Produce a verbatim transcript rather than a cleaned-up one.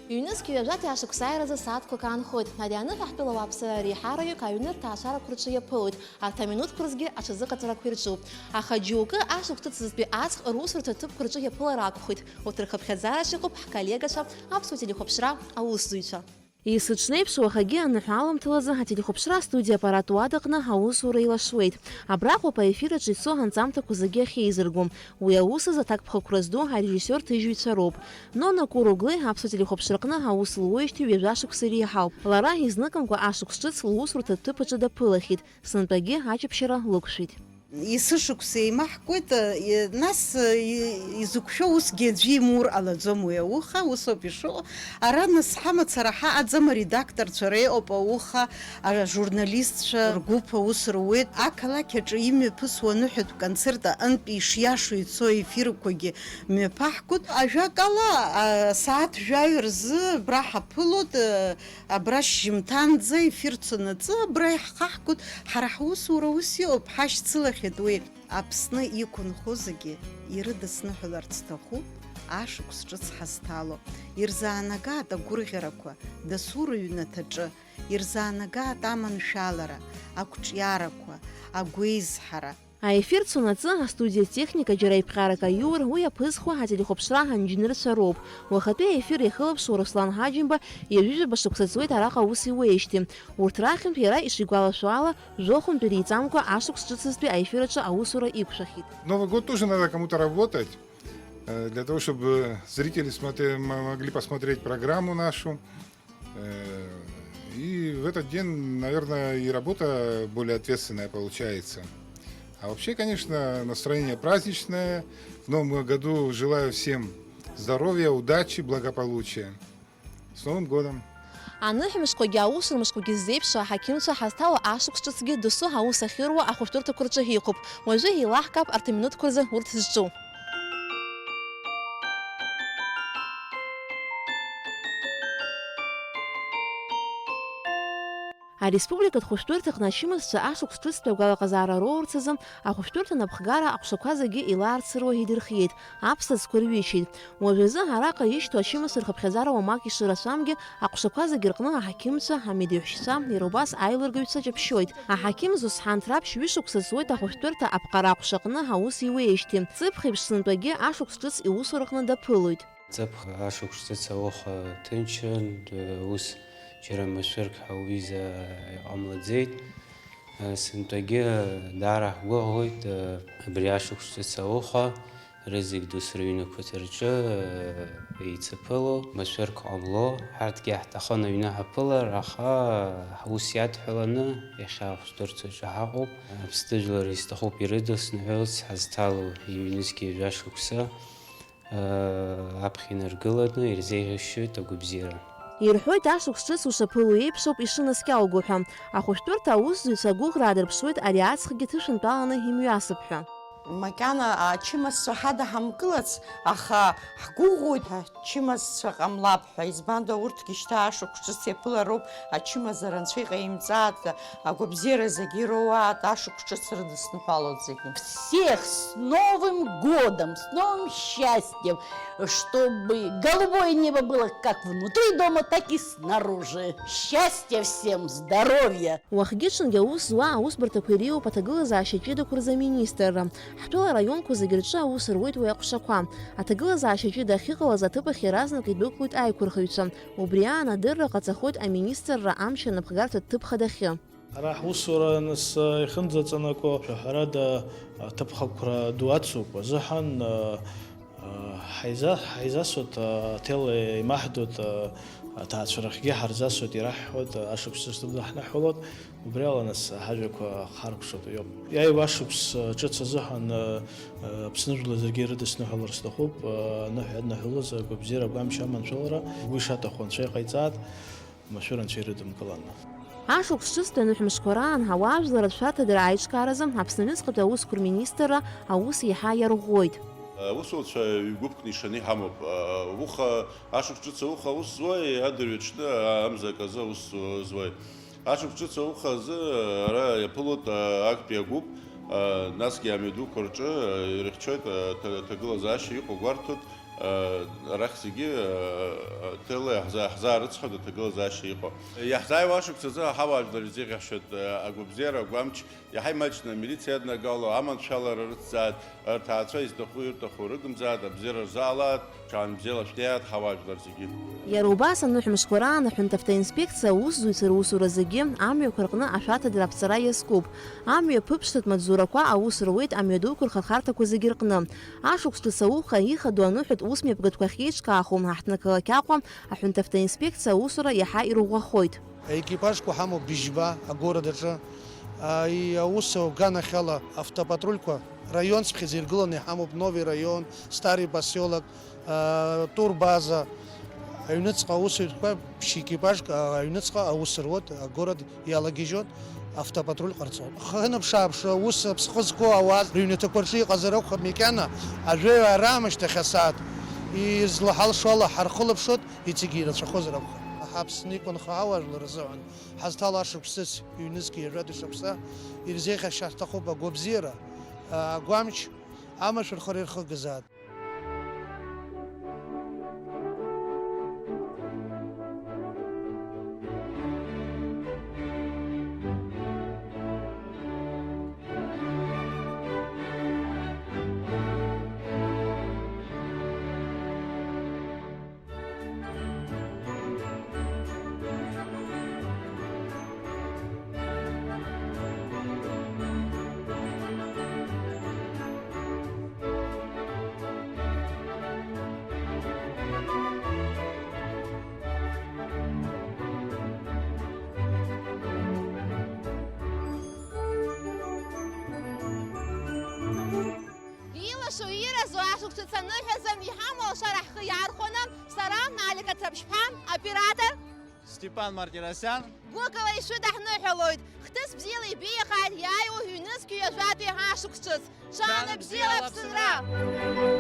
Ҩнызқь ҩажәатәи ашықәс ааиразы сааҭқәак аанхоит. Ари аныҳәа ҳтәыла ауааԥсыра реиҳараҩык аҩны рҭаацәарақәа рҿы иаԥылоит. Арҭ аминуҭқәа рзгьы аҽазыҟаҵарақәа ирҿуп. Аха џьоукы ашықәс ҿыцызтәи аҵх русурҭа ҭыԥқәа рҿы иаԥылар акәхоит. Урҭ рхыԥхьаӡарахь иҟоуп ҳколлегацәа, аԥсуа телехәаԥшра аусзуҩцәа. Есыҽнеиԥш, уахагьы аныҳәа аламҭалазы ателехәаԥшра астудиа аппарат уадаҟны аусура еилашуеит. Абраҟоуп аефир аҿы ицо анҵамҭақәа зегьы ахьеизырго. Уи аус азы аҭакԥхықәра зду арежиссиор ҭыжьҩцәа роуп. Нона Куруглы аԥсуа телехәаԥшраҟны аус луеижьҭеи ҩажәа шықәса иреиҳауп. Лара изныкымкәа ашықәс ҿыц лусурҭа ҭыԥ аҿы даԥылахьеит, сынтәагьы ачаԥшьара лықәшәеит. Есышықәса еимаҳкуеит, е, нас, е, изықәшәо усгьы аӡәы имур ҟалаӡом уи ауха, усоуп ишыҟоу. Ара нас ҳамацара ҳаҟаӡам, аредакторцәа реиҟоуп ауха, ажурналистцәа ргәыԥ аус руеит. Ақалақь аҿы имҩаԥысуа аныҳәатә концерт аҟынтәи ишиашоу ицо ефирқәагьы мҩаԥаҳгоит. Ажәакала, а, сааҭ жәаҩа рзы абра ҳаԥылоит, э, абра шьжьымҭанӡа ефир цонаҵы абра иаҳхаҳгоит. Ҳара ҳусура ус иҟоуп, ҳашьцылахьеит уи. Аԥсны иқәынхо зегьы ирыдысныҳәаларц сҭахуп ашықәс ҿыц ҳазҭало. Ирзаанагааит агәырӷьарақәа дасу рыҩнаҭаҿы, ирзаанагааит аманшәалара, ақәҿиарақәа, агәеизҳара. Аефир цонаҵы астудиа техника џьара иԥҟарак аиур, уи иаԥызхуа ателехәаԥшра анџьнырцәа роуп. Уахатәи аефир иахылаԥшуа Руслан Ҳаџьымба ҩажәижәаба шықәса ҵуеит араҟа аус иуеижьҭеи. Урҭ рахьынтә иара ишигәалашәо ала, жәохәынтә иреиҵамкәа ашықәс ҿыцызтәи аефир аҿы аусура иқәшәахьеит. Новый год тоже надо кому-то работать, э, для того, чтобы зрители смотре-, м-, могли посмотреть программу нашу. Э, и в этот день, наверное, и работа более ответственная получается. А вообще, конечно, настроение праздничное. В новом году желаю всем здоровья, удачи, благополучия. С Новым годом! Аныҳәамшқәагьы аусурмышқәагьы ззеиԥшу аҳақьымцәа ҳазҭало ашықәс ҿыцгьы досу аус ахьыруа ахәышәтәырҭақәа рҿы иҟоуп. Уажәы еилаҳкаап арҭ аминуҭқәа рзы урҭ зҿу. Ареспубликатә хәышәтәырҭаҟны ачымазцәа ашықәс ҿыцтәи агәалаҟазаара роурц азы ахәышәтәырҭа напхгара аҟәшақәа зегьы еилаарцыруа идырхиеит, аԥсаӡқәа рҩычеит. Уажәазы араҟа ишьҭоу ачымазцәа рхыԥхьаӡара уамак ишырацәамгьы, аҟәшақәа зегьы рҟны аҳақьымцәа, амедеҳәшьцәа, иара убас аилыргаҩцәа ҷаԥшьоит. Аҳақьым Зосҳан Ҭраԥшь ҩышықәса зуеит ахәышәтәырҭа аԥҟара аҟәшаҟны аус иуеижьҭеи. Ҵыԥх еиԥш сынтәагьы ашықәс ҿыц иусураҟны даԥылоит. Ҵыԥх ашықәс ҿыц ауха ҭынчран, ус џьара машәырк ҳәа уҩыза иҟамлаӡеит. Сынтәагьы даара ҳгәыӷуеит, абри ашықәс ҿыц ауха рызегь досу рыҩнақәа рҿы еицаԥыло, машәырк ҟамло. Ҳарҭгьы иаҳҭахын аҩны ҳаԥылар, аха ҳус иадҳәаланы иахьа ахәышәтәырҭаҿы ҳаҟоуп. Аԥсны жәлар изҭахуп ирыдысныҳәаларц ҳазҭало иҩнызқьи жәа шықәса. Аԥхьа инаргыланы ирзеиӷьасшьоит агәабзиара. Ирҳәоит, ашықәс ҿыц ушаԥыло еиԥшоуп ишынаскьалго ҳәа. Ахәышәтәырҭа аусзуҩцәа агәыӷра аадырԥшуеит ари аҵхгьы ҭышәынтәаланы имҩасып ҳәа. Макьана ачымазцәа ҳадаҳамкылац, аха ҳгәыӷуеит ачымазцәа ҟамлап ҳәа, избанда урҭгьы шьҭа ашықәс ҿыц иаԥылароуп, ачымазара анцәа иҟаимҵааит, агәабзиара зегьы ироуааит, ашықәс ҿыц рыдысныҳәалоит зегьы. Всех с Новым годом, с новым счастьем, чтобы голубое небо было как внутри дома, так и снаружи. Счастья всем, здоровья! Уахгьы-ҽынгьы аус зуа аусбарҭақәа иреиуоуп аҭагылазаашьа ҷыдақәа рзы аминистрра. Ҳтәыла араионқәа зегьы рҿы аус руеит уи аҟәшақәа. Аҭагылазаашьа ҷыда ахьыҟалаз аҭыԥ ахь иаразнак идәықәлоит аиқәырхаҩцәа. Убри аан адырра ҟаҵахоит аминистрра амч анапхгарҭа ҭыԥ хадахьы. Ара ҳусура нас ихынӡаҵанаго, ҳәарада, аҭыԥхықәра ду ацуп. Азыҳәан, ҳаиза-, ҳаизасуеит, аҭел еимаҳдоит, аҭаацәарахьгьы ҳарзасуеит, ираҳҳәоит, ашықәс ҿыц рыдыҳныҳәалоит. Убри ала нас ҳажәақәа харкәшоит, иоуп. Иааиуа ашықәс ҿыц азыҳәан, Аԥсны жәлар зегьы ирыдысныҳәалар сҭахуп, аныҳәа иадныҳәалоз агәабзиара агәамч аманшәалара, угәы ишаҭаху анцәа иҟаиҵааит, машәыр анцәа ирыдымкылан. Ашықәс ҿыцтәи аныҳәамшқәа раан ауаажәлар рацәшәарҭадара аиҿкааразы Аԥсны аҩныҵҟатәи аусқәа рминистрра аус еиҳа иарӷәӷәоит. Аусуцәа ҩ-гәыԥкны ишаны иҳамоуп. Ауха, ашықәс ҿыц ауха аус зуеи, адырҩаҽны амза аказы аус зуеи? Ашықәс ҿыц ауха азы ара иаԥылоит, а, актәи агәыԥ, а, насгьы амҩадуқәа рҿы, а, ирыхьчоит, а, ҭа-, ҭагылазаашьа иҟоу гәарҭоит, а, арахь зегьы, а, а, Ҭелла иаҳза-, ҳзаарыцҳауеит аҭагылазаашьа иҟоу. Иаҳзааиуа ашықәс азы аҳауаажәлар ирзеиӷьасшьоит, э, агәабзиара, агәамч, иаҳа имаҷны амилициа иаднагалоу, аманшәалара рыцзааит, рҭаацәа изҭаху ирҭаху рыгымзааит, абзиара рзаалааит, ҽаанбзиала шәнеиааит ҳауаажәлар зегьы. Иара убас аныҳәамшқәа раан аҳәынҭавтоинспекциа аусзуҩцәа русура зегьы амҩақәа рҟны ашәарҭадара аԥҵара иазкуп. Амҩа ԥыԥшӡатә маҵзурақәа аус руеит амҩадуқәа рхырхарҭақәа зегьы рҟны. Ашықәс ҿыц ауха ихадоу аныҳәатә усмҩаԥгатәқәа ахьеиҿкаахо, аҳҭнықалақь Аҟәа аҳәынҭавтоинспекциа аусура иаҳа ирӷәӷәахоит. Аекипажқәа ҳамоуп быжьба агород аҿы. А, и-, аус ауганахьала автопатрульқәа раионцыԥхьаӡа иргыланы иҳамоуп, Новый район, Старый посёлок, а, турбаза. Аҩныҵҟа аусутәқәа ԥшь екипажк, а, аҩныҵҟа аус руеит, агород иалагьежьуан, автопатруль ҟарҵон. Хынаԥшааԥшра аус аԥсхы зқәу ауаа рыҩнаҭақәа рҿы иҟазар акәхап, макьана ажәаҩа раамышьҭахь асааҭ излаҳалшо ала ҳархылаԥшуеит, иҵегьы ирацәахозар акәхап. Ҳаԥсны иқәынхо ауаажәлар рзыҳәан ҳазҭало ашықәсыци ҩнызқьи жәаҩа шықәса ирзеиӷьасшьар ҳҭахуп агәабзиара, агәамч, амашәырхара ирхыгазаап. Ииашоу, иразу ашықәс ныҳәазан иҳамоу алшара ҳхы иаархәаны, сара, Алика Ҭраԥшьԥҳа, оператор Степан Мартиросян. Гәыкала ишәыдаҳныҳәалоит. Хҭыс бзиала ибеиахааит иааиуа ҩнызқь ҩажәатәи ашықәс ҿыц. Ҽаанбзиала, ҽаанбзиала, Аԥсынра! Аԥсынра!